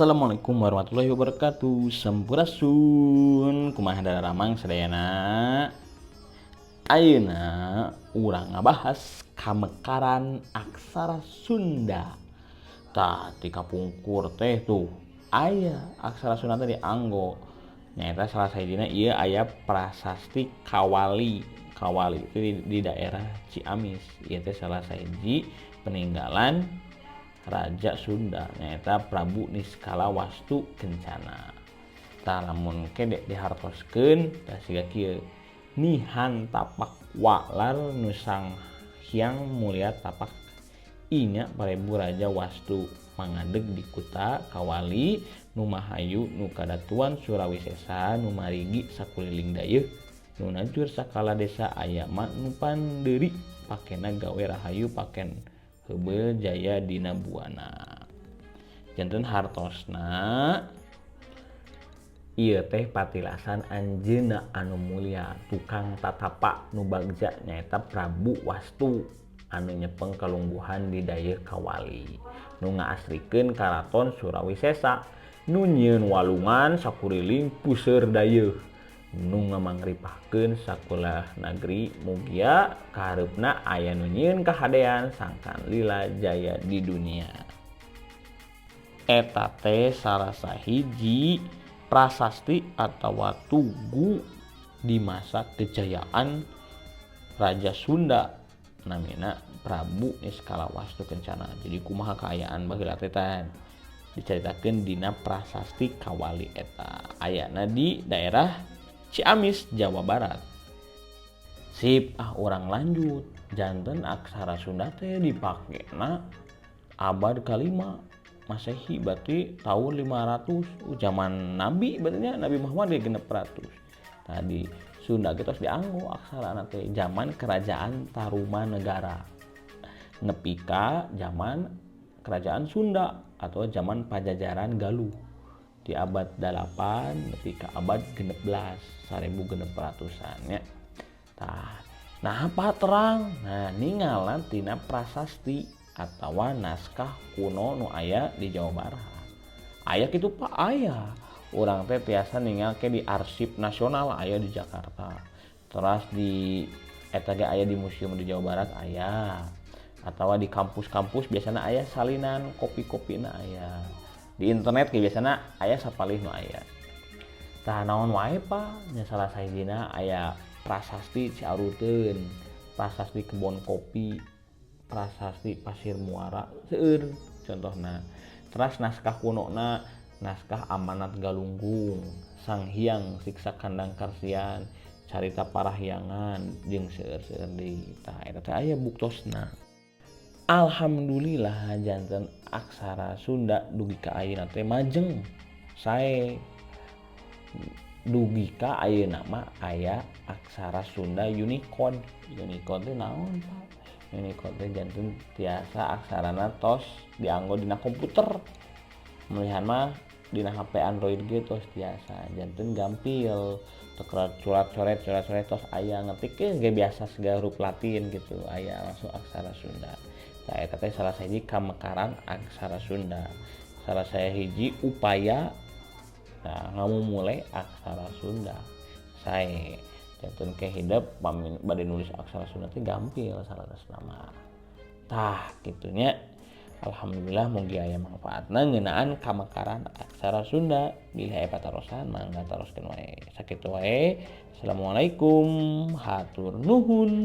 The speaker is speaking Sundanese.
Assalamualaikum warahmatullahi wabarakatuh. Sampurasun. Kumaha daramang sadayana? Ayeuna urang ngabahas kamekaran aksara Sunda. Tah, ti kapungkur teh tuh aya aksara Sunda teh dianggo. Nyaeta salah sahijina ieu aya Prasasti Kawali. Kawali itu di daerah Ciamis. Ieu teh salah sahiji peninggalan Raja Sunda, nyaeta Prabu Niskala Wastu Kencana. Tah, lamun ke dihartoskeun tah siga kieu: Nihan tapak walar nu Sang Hyang Mulia tapak inya Parebu Raja Wastu mangadeg di kuta Kawali nu Mahayu nu Kadatuan Surawisesa nu marigi sakuliling dayeuh nu najur sakala desa aya ma nu pandeuri pakena gawe rahayu paken heubeul jaya dina buana. Janten hartosna ieu teh patilasan anjeunna anu mulia tukang tatapa nu bagja, nyaeta Prabu Wastu anu nyepeng kalungguhan di dayeuh Kawali nu ngaasrikeun Karaton Surawisesa nu nyieun walungan sakuriling puseur dayeuh nu ngamangripahkeun sakulah nagri, mugia kahareupna aya nu nyieun kahadean sangkan lila jaya di dunia. Eta teh salah sahiji prasasti atawa tugu di masa kejayaan Raja Sunda namina Prabu Niskala Wastu Kencana. Jadi kumaha kaayaan baheula teh dicaritakeun dina Prasasti Kawali eta, ayana di daerah Ciamis, Jawa Barat. Sip, ah, urang lanjut. Janten aksara Sunda teh dipakena abad kalima Masehi, berarti tahun 500, zaman Nabi, berarti Nabi Muhammad dia 600. Tadi Sunda kita harus dianggo aksara teh zaman Kerajaan Tarumanegara nepi ka zaman Kerajaan Sunda atau zaman Pajajaran Galuh di abad 8 nepi ka abad 16, 1600-an ya. Tah, nah, apa terang? Nah, ningalan tina prasasti atau naskah kuno nu aya di Jawa Barat. Aya kitu, Pak, aya. Urang teh tiasa ningal ke di Arsip Nasional aya di Jakarta. Terus di eta ge aya, di museum di Jawa Barat aya. Atau di kampus-kampus biasanya aya salinan kopi-kopina aya. Di internet ge biasanya aya sapalih nu aya. Tah, naon wae, Pak? Nya, salah sahijina aya Prasasti Ciaruteun, Prasasti Kebon Kopi, Prasasti Pasir Muara, seueur contohna. Terus naskah kunona naskah Amanat Galunggung, Sang Hyang Siksa Kandang Karsian, Carita Parahyangan, jeung seueur-seueur deui. Tah, eta teh aya buktosna. Alhamdulillah, janten aksara Sunda dugi ka ayeuna teh majeng sae, dugi ka ayeuna mah aya aksara Sunda Unicode. Unicode teh naon, Pak? Unicode teh janten tiasa aksarana tos dianggo dina komputer, malihan mah dina HP Android ge tos tiasa. Janten gampil, teu curat coret coret coret, tos aya ngetik ge biasa siga huruf Latin gitu, aya langsung aksara Sunda. Tah, eta teh salah sahiji kamekaran aksara Sunda, salah sahiji upaya nah ngamumule aksara Sunda sae. Janten ke hidep pami bade nulis aksara Sunda teh gampil saleresna mah. Tah, kitu nya. Alhamdulillah, mugi aya manfaatna ngeunaan kamekaran aksara Sunda. Bilih aya patarosan, mangga taroskeun wae. Sakitu wae. Assalamualaikum, hatur nuhun.